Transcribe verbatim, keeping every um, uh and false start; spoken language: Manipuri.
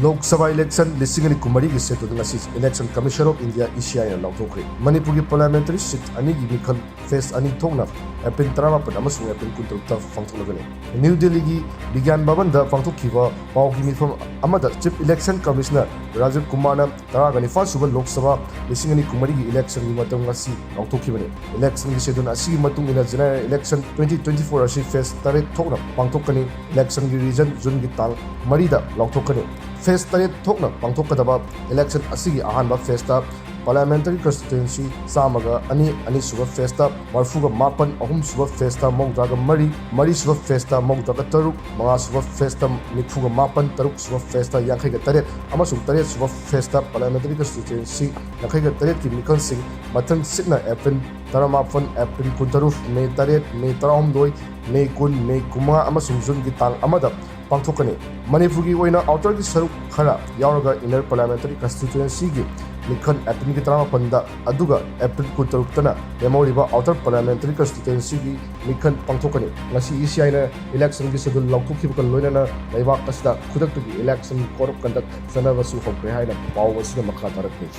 ꯂꯣꯛ ꯁꯚꯥ ꯏꯂꯦꯛꯁꯟ ꯂꯤꯁꯤꯡ ꯑꯅꯤ ꯀꯨꯟꯃꯔꯤꯒꯤ ꯁꯦꯗꯨꯜ ꯉꯁꯤ Election Commission of India, E C I ꯅ ꯂꯥꯎꯊꯣꯛꯈ꯭ꯔꯦ꯫ ꯃꯅꯤꯄꯨꯔꯒꯤ ꯄꯥꯔꯂꯤꯌꯥꯃꯦꯟꯇꯔꯤ ꯁꯤꯠ ꯑꯅꯤꯒꯤ ꯃꯤꯈꯜ ꯐꯦꯁ ꯑꯅꯤ ꯊꯣꯛꯅ ꯑꯦꯄ꯭ꯔꯤꯜ ꯇꯔꯥꯃꯥꯄꯟ ꯑꯃꯁꯨꯡ ꯑꯦꯄ꯭ꯔꯤꯜ ꯀꯨꯟꯇꯔꯨꯛꯇ ꯄꯥꯡꯊꯣꯛꯂꯒꯅꯤ꯫ ꯅ꯭ꯌꯨ ꯗꯦꯜꯂꯤꯒꯤ ꯕꯤꯒ꯭ꯌꯥꯟ ꯚꯕꯟꯗ ꯄꯥꯡꯊꯣꯛꯈꯤꯕ ꯄꯥꯎꯒꯤ ꯃꯤꯐꯝ ꯑꯃꯗ ꯆꯤꯐ ꯏꯂꯦꯛꯁꯟ ꯀꯃꯤꯁꯅꯔ ꯔꯥꯖꯤꯕ ꯀꯨꯃꯥꯔꯅ ꯇꯔꯥꯒ ꯅꯤꯄꯥꯟ ꯁꯨꯕ ꯂꯣꯛ ꯁꯚꯥ ꯂꯤꯁꯤꯡ ꯑꯅꯤ ꯀꯨꯟꯃꯔꯤꯒꯤ ꯏꯂꯦꯛꯁꯟꯒꯤ ꯃꯇꯝ ꯉꯁꯤ ꯂꯥꯎꯊꯣꯛꯈꯤꯕꯅꯤ꯫ ꯏꯂꯦꯛꯁꯟꯒꯤ ꯁꯦꯗꯨꯜ ꯑꯁꯤꯒꯤ ꯃꯇꯨꯡ ꯏꯟꯅ ꯖꯦꯅꯔꯦꯜ ꯏꯂꯦꯛꯁꯟ twenty twenty-four ꯑꯁꯤ ꯐꯦꯁ ꯇꯔꯦꯠ ꯊꯣꯛꯅ ꯄꯥꯡꯊꯣꯛꯀꯅꯤ꯫ ꯏꯂꯦꯛꯁꯟꯒꯤ ꯔꯤꯖꯜ ꯖꯨꯟꯒꯤ ꯇꯥꯡ ꯃꯔꯤꯗ ꯂꯥꯎꯊꯣꯛꯀꯅꯤ꯫ ꯐꯦꯁ ꯇꯔꯦꯠ ꯊꯣꯛꯅ ꯄꯥꯡꯊꯣꯛꯀꯗꯕ ꯏꯂꯦꯛꯁꯟ ꯑꯁꯤꯒꯤ ꯑꯍꯥꯟꯕ ꯐꯦꯁꯇ ꯄꯥꯔꯂꯤꯌꯥꯃꯦꯟꯇꯔꯤ ꯀꯟꯁꯇꯤꯇ꯭ꯌꯨꯑꯦꯟꯁꯤ ꯆꯥꯝꯃꯒ ꯑꯅꯤ, ꯑꯅꯤꯁꯨꯕ ꯐꯦꯁꯇ ꯃꯔꯤꯐꯨꯒ ꯃꯥꯄꯟ, ꯑꯍꯨꯝꯁꯨꯕ ꯐꯦꯁꯇ ꯃꯧꯗ꯭ꯔꯥꯒ ꯃꯔꯤ, ꯃꯔꯤꯁꯨꯕ ꯐꯦꯁꯇ ꯃꯧꯗ꯭ꯔꯥꯒ ꯇꯔꯨꯛ, ꯃꯉꯥꯁꯨꯕ ꯐꯦꯁꯇ ꯅꯤꯐꯨꯒ ꯃꯥꯄꯟ, ꯇꯔꯨꯛꯁꯨꯕ ꯐꯦꯁꯇ ꯌꯥꯡꯈꯩꯒ ꯇꯔꯦꯠ ꯑꯃꯁꯨꯡ ꯇꯔꯦꯠꯁꯨꯕ ꯐꯦꯁꯇ ꯄꯥꯔꯂꯤꯌꯥꯃꯦꯟꯇꯔꯤ ꯀꯟꯁꯇꯤꯇ꯭ꯌꯨꯑꯦꯟꯁꯤ ꯌꯥꯡꯈꯩꯒ ꯇꯔꯦꯠꯀꯤ ꯃꯤꯈꯜꯁꯤꯡ ꯃꯊꯪ ꯁꯤꯠꯅ ꯑꯦꯄ꯭ꯔꯤꯜ ꯇꯔꯥꯃꯥꯄꯟ, ꯑꯦꯄ꯭ꯔꯤꯜ ꯀꯨꯟꯇꯔꯨꯛ, ꯃꯦ ꯇꯔꯦꯠ, ꯃꯦ ꯇꯔꯥꯍꯨꯝꯗꯣꯏ, ꯃꯦ ꯀꯨꯟ, ꯃꯦ ꯀꯨꯟꯃꯉꯥ ꯑꯃꯁꯨꯡ ꯖꯨꯟꯒꯤ ꯇꯥꯡ ꯑꯃꯗ ꯄꯥꯡꯊꯣꯛꯀꯅꯤ꯫ ꯃꯅꯤꯄꯨꯔꯒꯤ ꯑꯣꯏꯅ ꯑꯥꯎꯇꯔꯒꯤ ꯁꯔꯨꯛ ꯈꯔ ꯌꯥꯎꯔꯒ ꯏꯟꯅꯔ ꯄꯥꯔꯂꯤꯌꯥꯃꯦꯟꯇꯔꯤ ꯀꯟꯁꯇꯤꯇ꯭ꯌꯨꯑꯦꯟꯁꯤꯒꯤ ꯃꯤꯈꯜ ꯑꯦꯄ꯭ꯔꯤꯜꯒꯤ ꯇꯔꯥꯃꯥꯄꯟꯗ, ꯑꯗꯨꯒ ꯑꯦꯄ꯭ꯔꯤꯜ ꯀꯨꯟꯇꯔꯨꯛꯇꯅ ꯂꯦꯝꯍꯧꯔꯤꯕ ꯑꯥꯎꯇꯔ ꯄꯥꯔꯂꯤꯌꯥꯃꯦꯟꯇꯔꯤ ꯀꯟꯁꯇꯤꯇ꯭ꯌꯨꯑꯦꯟꯁꯤꯒꯤ ꯃꯤꯈꯜ ꯄꯥꯡꯊꯣꯛꯀꯅꯤ꯫ ꯉꯁꯤ E C I ꯅ ꯏꯂꯦꯛꯁꯟꯒꯤ ꯁꯦꯗꯨꯜ ꯂꯥꯎꯊꯣꯛꯈꯤꯕꯒ ꯂꯣꯏꯅꯅ ꯂꯩꯕꯥꯛ ꯑꯁꯤꯗ ꯈꯨꯗꯛꯇꯒꯤ Election Code of Conduct ꯆꯠꯅꯕꯁꯨ ꯍꯧꯈ꯭ꯔꯦ ꯍꯥꯏꯅ ꯄꯥꯎ ꯑꯁꯤꯅ ꯃꯈꯥ ꯇꯥꯔꯛꯂꯤ꯫